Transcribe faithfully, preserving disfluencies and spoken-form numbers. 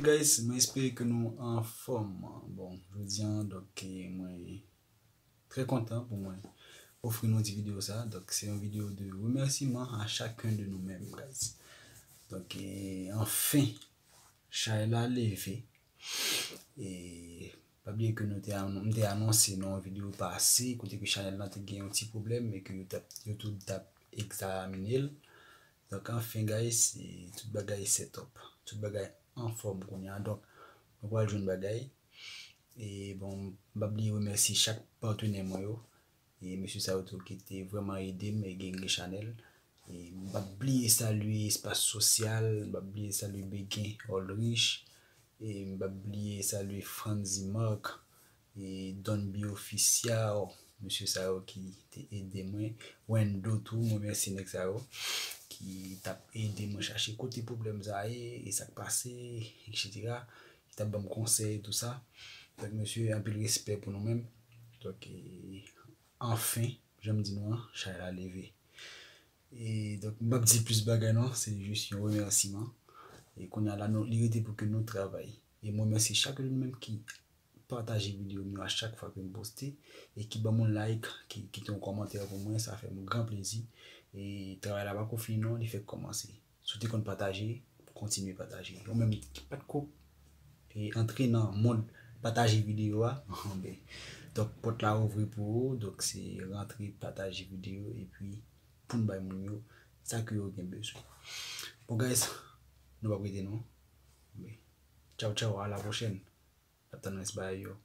Guys, mwen espere ke nou anfòm. Bon, jodi a, donk, eh, mwen trè kontan pou mwen ofri nou ti videyo sa. Donk, se yon videyo de remèsiman a chacun de nous-mêmes, guys. Donk, eh, anfen, chay la leve. E pa bliye ke nou te, m te anonse nan yon videyo pase, kote ke chanèl lan te gen yon ti pwoblèm, e ke yo t ap, yo tout t ap egzamine l. Donk, anfen, guys, e tout bagay set up. Tout bagay anfòm kounye a. Donk, nou pral jwenn bagay. E bon, m pa bliye remèsye chak patnè mwen yo. E mesye sa yo tou ki te vrèman ede m e gen, gen chanèl. E m pa bliye salye Espas Sosyal, m pa bliye salye Begen Olrich, e m pa bliye salye Franzi Marc, e Don B Official, mesye sa yo ki te ede mwen. Wendo tou, mwen remèsye nèg sa yo ki t ap ede mwen chache kote pwoblèm sa ye, e sa k pase, etsetera. Ki t ap ban m konsèy, tou sa. Donk, mesye, anpil respè pou nou menm. Donk, e, anfen, jan m di nou an, chay la leve. E donk, m p ap di plis bagay non, se jis yon remèsiman. E kounye a la, nou, li rete pou ke nou travay. E mwen remèsye chak youn menm ki pataje videyo m yo a chak fwa ke m poste, e ki ban m yon like, ki kite yon kòmantè pou mwen, sa fè m gran plezi. E travay la pako fini non, li fèk kòmanse. Si w te konn pataje, kontinye pataje. Ou menm ki pa t ko e antre nan mond pataje videyo a, ben, donk pòt la ouvri pou ou, donk se rantre pataje videyo epi pou n bay moun yo sa ke yo gen bezwen. Bon guys, nou p ap rete non. Ben, tchaw tchaw, a la pwochèn. N ap tann rès bagay yo.